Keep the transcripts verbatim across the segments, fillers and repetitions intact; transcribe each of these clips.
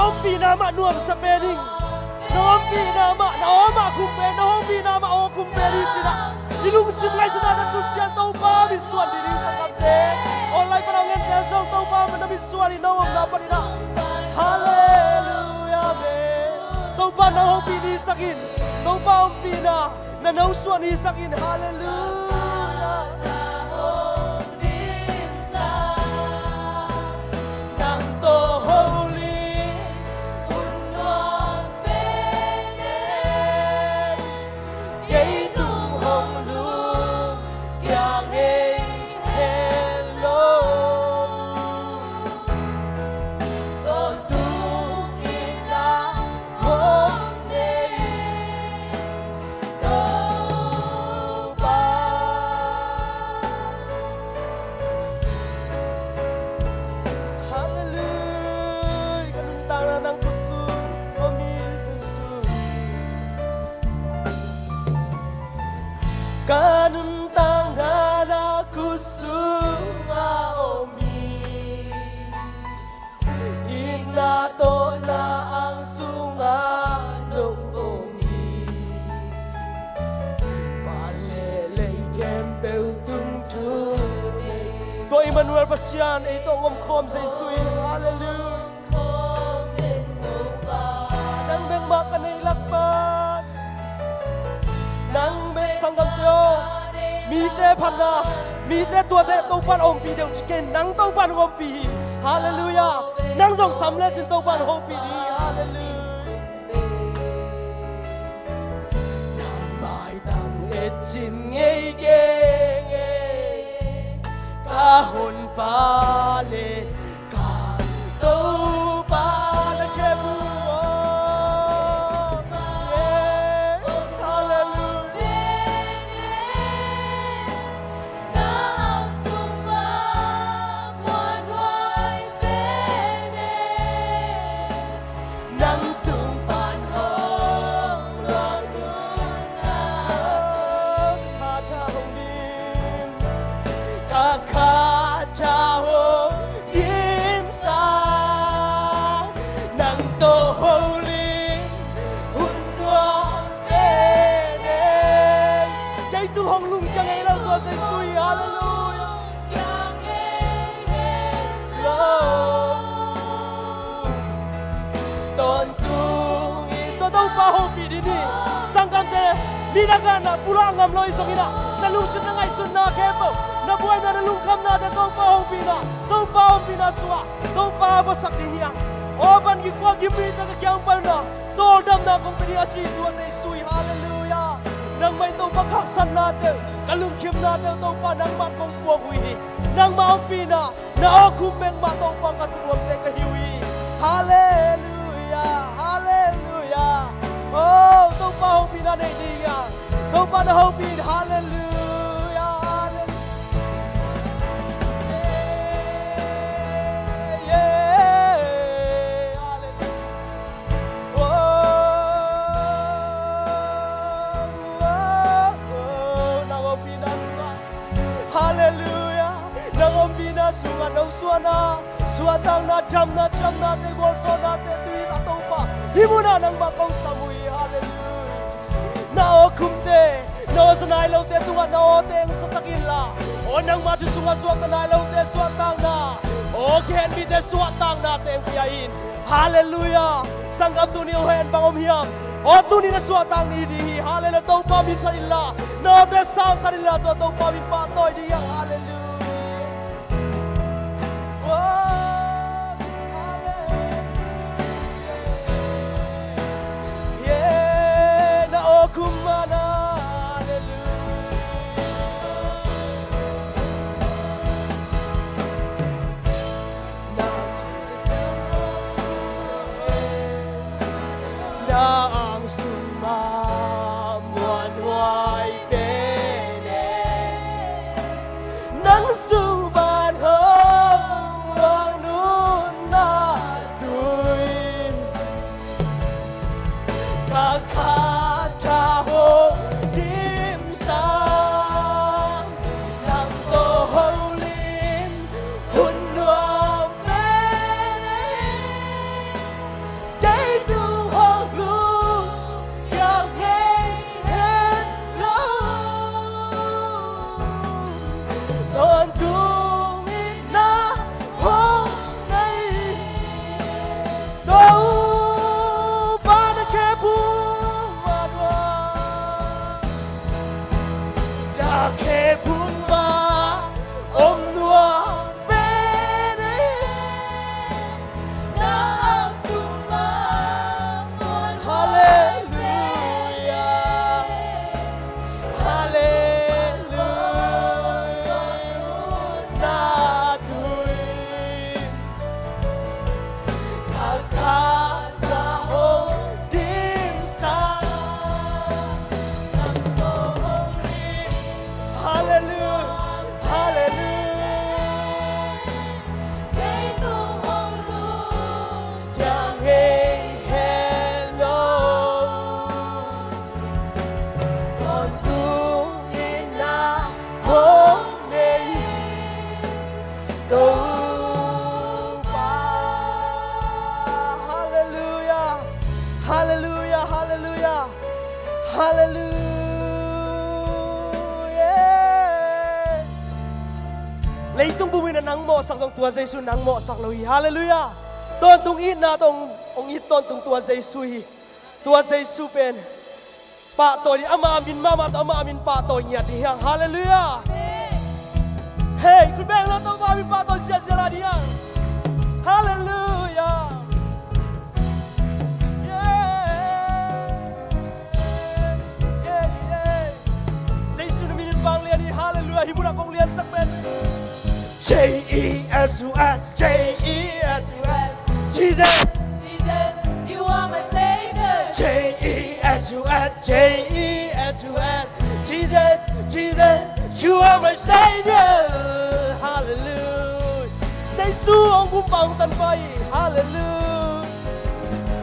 Ompihna mah nuamsa pen ing. Na ompihna mah, na aw mah khum pen, na hopihna mah aw khum pen hi ci-in ah, i lungsim ngaihsutnate Pasian Topa misuan ding hi. Sanggamte, online pan a ngente zong Topa mah na misuan in, na omna panin ah. Halleluiah, amen. Topa na hopih ding hi sak in. Topa ompihna na nosuan hi sak in. Halleluiah. Nang tawh holim hun nuam pen e, kei tung hong lungkia ngei hen lo. Tawntung in nang hong nei Topa. Halleluiah. Ka nuntakna nang khut sung om hi, Jesu. Ka nuntakna na khut sungah om hi. Itna tawh na ang sungah nong om hi. Van le lei khempeuh tung thu nei. Tua Immanuel Pasian ei tawh hong omkhawm Jesu hi. Halleluiah. Nang bek mah ka neih lak pan. Nang bek, sanggamte aw, mite phatna, mite tuate Topa'n ompih deuh ci kei, nang Topa'n hong ompih hi. Halleluiah. Nang zong sam lecin Topa'n hong ompih ding hi. Halleluiah. Nang maitam etcin ngei keng e, ka honpa le ka Topa na khep uh aw. Yeah. Halleluiah. Nang sung pan hong luang nunah ka khatha hong dim, ka khatha hong dimsa, nang tawh holim hun nuam pen e. Kei tung hong lungkia ngei lo, tua Jesu hi. Halleluiah. Tawntung in tua Topa hopih ding hi. Sanggamte, mi na gah na pulak ngam lo hi zongin ah, na lungsim na ngaihsutna khempeuh, na buaina na lungkhamnate Topa hopihna, Topa hopihna sungah Topa puaksak ding hi hang. Aw van gik kua gim mite ka kiang pan na tawldamna kong pia ding a ci tua Jesu hi. Halleluiah. Nangmah in Topa ka haksatnate uh, ka lungkimnate uh Topa nangmah kong puak uh hi. Nangmah ompihna, na awkhum bek mah Topa ka sabuamte ka hi uh hi. Halleluiah, halleluiah. Oh, Topa hopihna nei ding hi hang. Topa na hopih in. Halleluiah, halleluiah. Yeah, halleluiah. Oh, oh, oh, nang ompihna sungah. Halleluiah. Nang ompihna sungah nosuahna, suahtakna, damna, ciamnate, gualzawhnate, tuni-in ah Topa, hih munah nangmah kong sam uh hi. Halleluiah. Na awkhumte, na awza nai lote tungah na awte hong zasak inla, aw nangmah thu sungah suakta nai lote suahtakna, aw khen mite suahtaknate hong pia in. Halleluiah. Sanggam, tuni hong hen bang om hiam? Aw tuni na suahtak ni ding hi. Halleluiah. Topa min phat inla, na awte sang khat inla, tua Topa min pahtawi ding hi hang. Halleluiah. Oh, halleluiah. Yeah, na awkhum mana. Halleluiah. Na ang sungah muanhuai pen e. Na Halleluiah. Leitung bumin a nang mawhsak zong tua Jesu nang mawhsak lo hi. Halleluiah. Tawntung itna tawh hong, hong it tawntung tua Jesu hi. Tua Jesu pen pahtawi ding, ama min mahmah tawh ama min pahtawi ngiat ding hi hang. Halleluiah. Hei, khut beng lo, Topa min pahtawi ziahziah lai ding hi hang. Halleluiah. Yeah. Yeah, yeah. Jesu na min in vanglian hi. Halleluiah. Hih munah kong liansak pen. J E S U S, J E S U S, Jesus, Jesus, you are my Savior. J E S U S, J E S U S, Jesus, Jesus, you are my Savior. Halleluiah. Jesu hong gumpa hong tanpha hi. Halleluiah.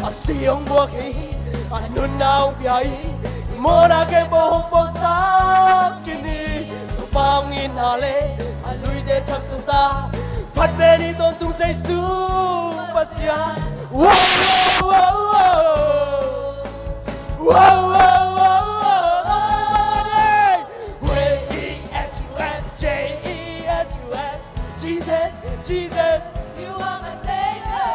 A si hong buak hi, a nunna hong pia hi. Mawhna khempeuh hong puaksak khin hi. Topa hong itna le a luite thak sawk ta. Phat ve ni tawntung Jesu Pasian. Wow, wow, wow, wow. Wow, wow, wow, wow. J E S U S, J E S U S. Jesus, Jesus, you are my Savior.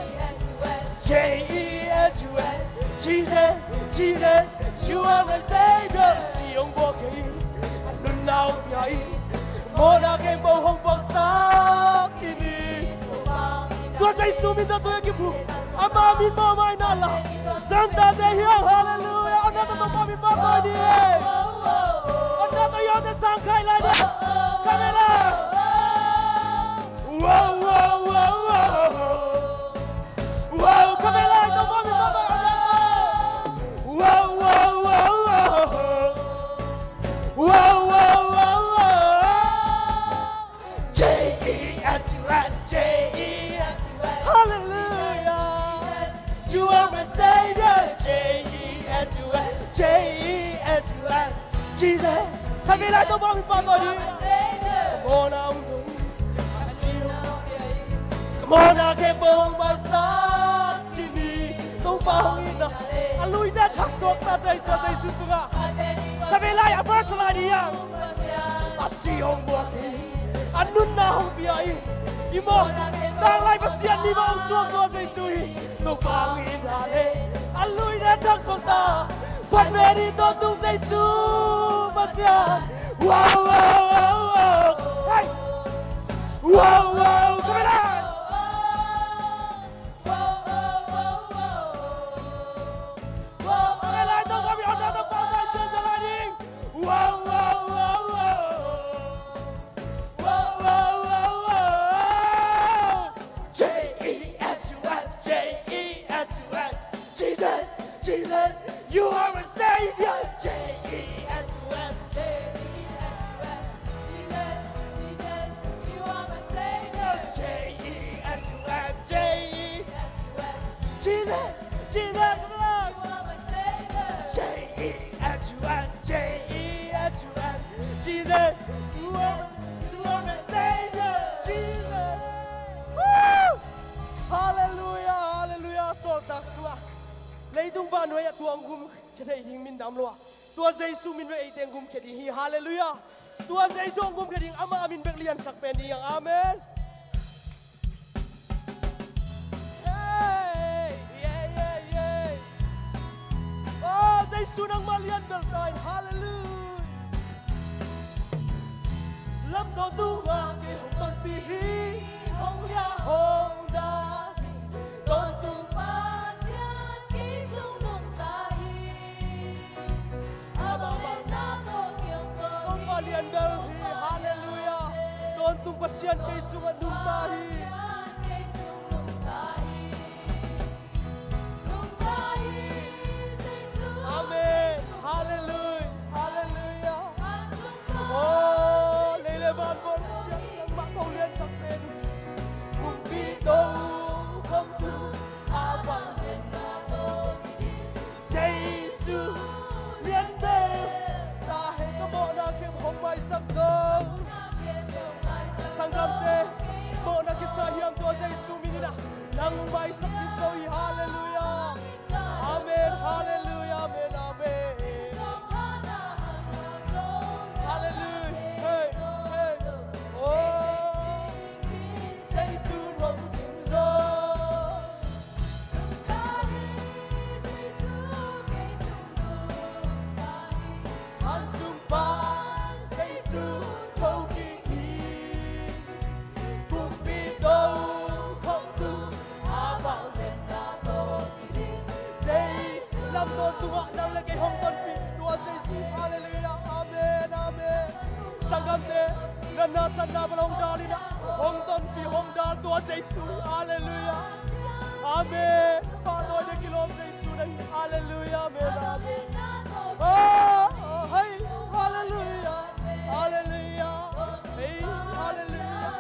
J E S U S, J E S U S, Jesus, Jesus, you are my Savior. Si hong buak hi, a nunna hong pia hi. Mawhna khempeuh hong puaksak khin hi. Tua Jesu min tawh tua kiphum. Ama min mawhmaina la. Zanta te hiang, halleluiah. Onna tawh Topa min pahtawi ni. Onna tawh hiang te sang khai lai ni. Kamela. Wow, wow, wow, wow. Wow, kamela, Topa min pahtawi, onna tawh. Wow, wow, wow, wow. Wow, wow, wow, wow. J E S U S, J E S U S. Halleluiah. You are my Savior. J E S U S, J E S U S. Jesus. Kami lai Topa min pahtawi ni. Come on, I'm going. Come on, I can't go myself. Topa hong itna a luite thak suak ta, Jesu sungah. Kami lai a verse lai ni a. A si hong buak hi, a nunna hong pia hi. I mawh, tanglai Pasian ni mah hong suak tua Jesu hi. Topa hong itna le a luite thak suak ta. Phat ve ni tawntung Jesu Pasian. Wow, wow, wow, wow. Hey. Wow, wow, come on. Wow, wow, wow, wow. Wow, wow, wow, wow. J E S U S, J E S U S. Jesus, Jesus, you are a savior. J E S U S, J E S U S. Jesus, Jesus, you are my savior. J E S U S, J E S U S. Jesus, Jesus, come on. You are my savior. J E S U S, J E S U S. Jesus, you are, you are my savior. Jesus. Woo! Halleluiah, halleluiah. Sawltak sungah, leitung vannuai ah tua hong gumkhia thei ding min dam lo a, tua Jesu min bek eite hong gumkhia ding hi. Halleluiah. Tua Jesu hong gumkhia ding, ama min bek liansak pen ding. Amen. Hey, yeah, yeah, yeah. Oh, Jesu nangmah lian bel ta in. Halleluiah. Lamdang tungah kei hong tonpih hi, hong liah hong dah hi. Tawntung Pasian kei zong nungta hi. A bang le na tawh kei hong tonpih hi. Hong palian bel hi. Halleluiah. Tawntung Pasian kei sungah nungta hi. Amen. Halleluiah. Halleluiah. Oh, lei le van bawl Pasian, nangmah ko liansak pen. Kumpi Tokhom tu a bang le na tawh kei Jesu lian bel ta hen. Ka mawhna khempeuh hong maisak zo. Sanggamte, mawhna kisa hiam tua Jesu min in ah nang maisak khin zo hi. Halleluiah. Amen. Halleluiah. Amen. Amen. Jesu, halleluiah. Amen. Pahtawi ding kilawm Jesu na hi. Halleluiah, amen, amen. Oh, hei, halleluiah, halleluiah. Hei, halleluiah.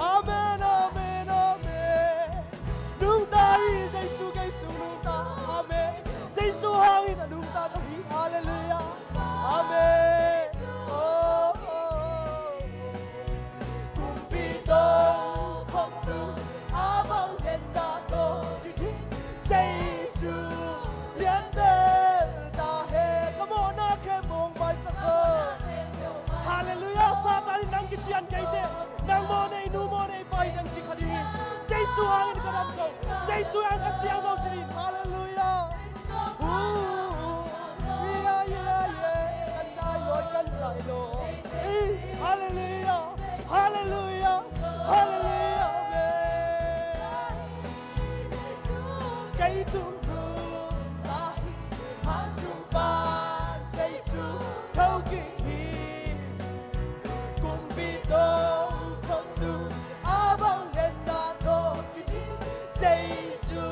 Amen, amen, amen. Nungta hi, Jesu kei sung nungta. Amen. Jesu hangin a nungta ka hi. Halleluiah. Amen. Oh, oh. Kumpi tokhomtu a bang lianna tawh kidim Jesu lian bel ta hen. Ka mawhna khempeuh hong maisak zo. Halleluiah. Satan in nang kician kei teh, nang mawhnei nu mawhnei pa hi teng ci kha ding hi. Jesu hangin ka dam zo. Jesu hangin ka siang zo ci ding. Halleluiah. Halleluiah, halleluiah, halleluiah, amen. Kei sung nungta hi, hang sung pan Jesu thokik hi. Kumpi tokhomtu a bang lianna tawh kidim Jesu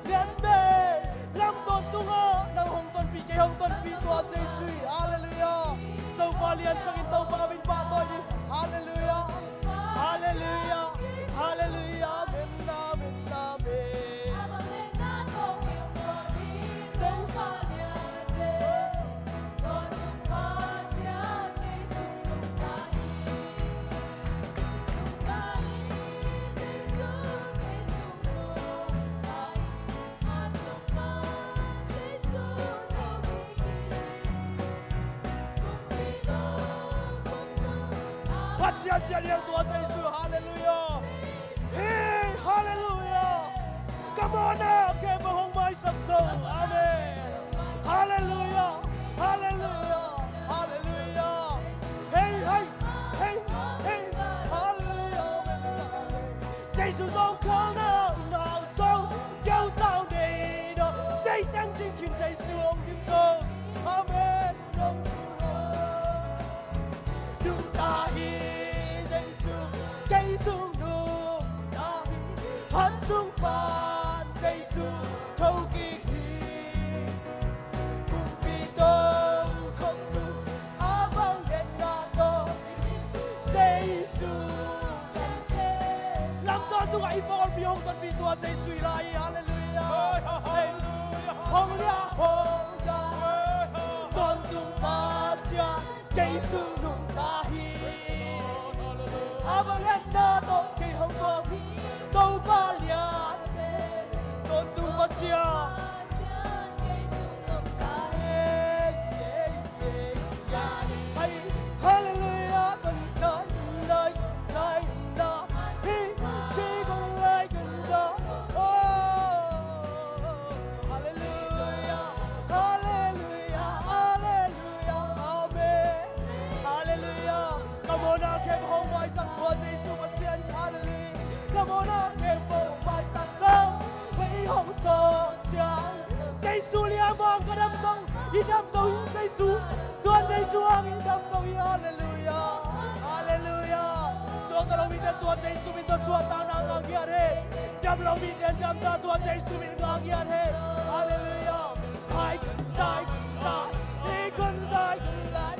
lian bel. Lam tawntung ah nang hong tonpih, kei hong tonpih tua Jesu hi. Halleluiah. Topa lian sangin Topa min pahtawi ding. Halleluiah. Halleluiah. Halleluiah. Amen, amen, amen. Phat siasia liang tua Jesu, halleluiah. Hei, halleluiah. Ka mawhna khempeuh hong maisak zo. Amen. Halleluiah. Halleluiah. Halleluiah. Hei, hei, hei, hei. Halleluiah. Amen. Jesu zong khalna na zo. Keu tau nei no. Kei teng cingkin Jesu hong dim zo. Amen. Nungta hi Jesu, kei sung nungta hi, hang sung pan Jesu thokik hi. Kumpi tokhomtu a bang lianna tawh Jesu. Lam tawntung ah i pawlpi hong tonpih tua Jesu hi lai hi. Halleluiah. Hei, hong liah hong liah tawntung Pasian, kei sung nungta hi. A bang lianna tawh kei hong tuak hi. Topa lian, tawntung Pasian. Hei, halleluiah, kan zai, kan zai, kan zai, kan zai. Hi, ci kan zai, kan zai. Oh, halleluiah, halleluiah, halleluiah, amen. Halleluiah. Ka mawhna khempeuh hong maisak tua Jesu Pasian, halleluiah. Ka mawhna khempeuh hong maisak zo. Hei hong sawm siang. Jesu liam hang ka dam zo. I dam zo hi Jesu. Tua Jesu hang i dam zo hi. Halleluiah. Halleluiah. Suakta lo mite tua Jesu min tawh suakta na ngah ngiat hen. Dam lo mite dam ta tua Jesu min ngah ngiat hen. Halleluiah. Hai kan zai kan zai. Hi kan zai kan zai.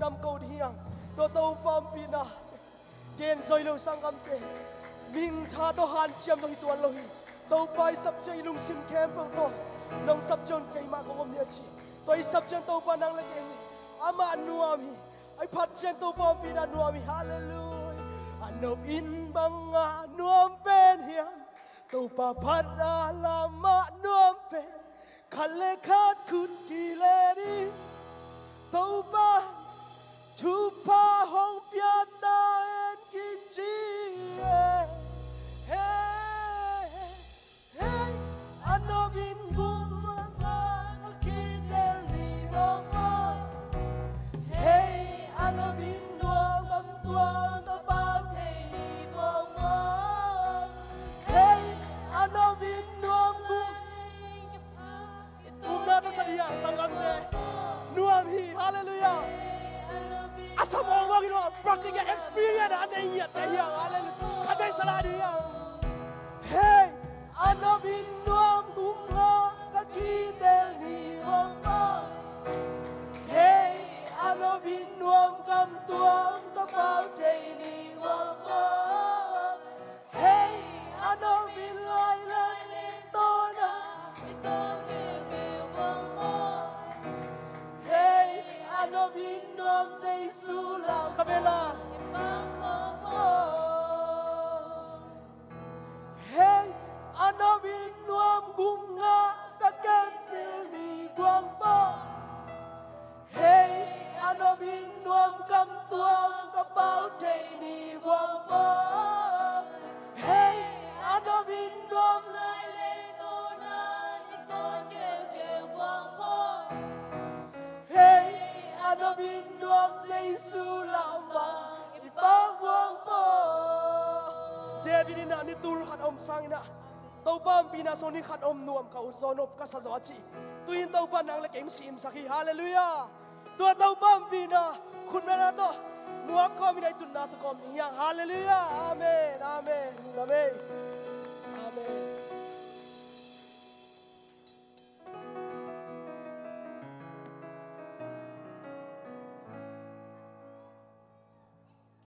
damko ding hi hang. Tua Topa ompihna gen zoi lo sanggamte, mintha tawh hanciam tawh hi tuan lo hi. Topa i sapciang i lungsim khempeuh tawh nong sapciang keimah kong om hi a ci. Tua i sapciang Topa nang le kei hi. Amah nuam hi. I phat ciang Topa ompihna nuam hi. Halleluia. A nopin bangah nuam pen hiam? Topa phat a lamah nuam pen, khat le khat khut kile ding. Topa thupha hong pia ta hen kici e. Hey, hey, a nopin gum a ka kitel ni bawngbaw. Hey, a nopin nuam kam tuam ka pau thei ni bawngbaw. Hey, a nopin nuam gum. Gumna tawh sa ding a, sanggamte. Nuam hi, halleluia. A sa mawngmawng hi lo, practical experience a nei ngiatte hi hang, halleluia. Ka deihsa lai ding hi hang. Hey, a nopin nuam gum ngah ka kitel ni bawngbaw. Hey, a nopin nuam kam tuam ka pau thei ni bawngbaw. Hey, a nopin lai le lei tawna i tawn keukeu bawngbaw. Hey, a nopin nuam Jesu lam ka bela i pang khawng maw. Hey, a nopin nuam gum ngah ka kem pil ni guang maw. Hey, a nopin nuam kam tuam ka pau thei ni bawngbaw. Hey, a nopin nuam lai le tawna i tawn keukeu bawngbaw. Hey, a nopin nuam Jesu lam bang i pang guang maw. David in ah ni tul khat a om sangin ah Topa ompihna sung ni khat om nuam ka ut zaw, nop ka sa zaw a ci. Tuin Topa nang le kei hong simsak hi. Halleluia. Tua Topa ompihna khutbetna tawh muak kawmin a i tutna tawh kawm ding hi hang. Halleluia. Amen. Amen. Amen.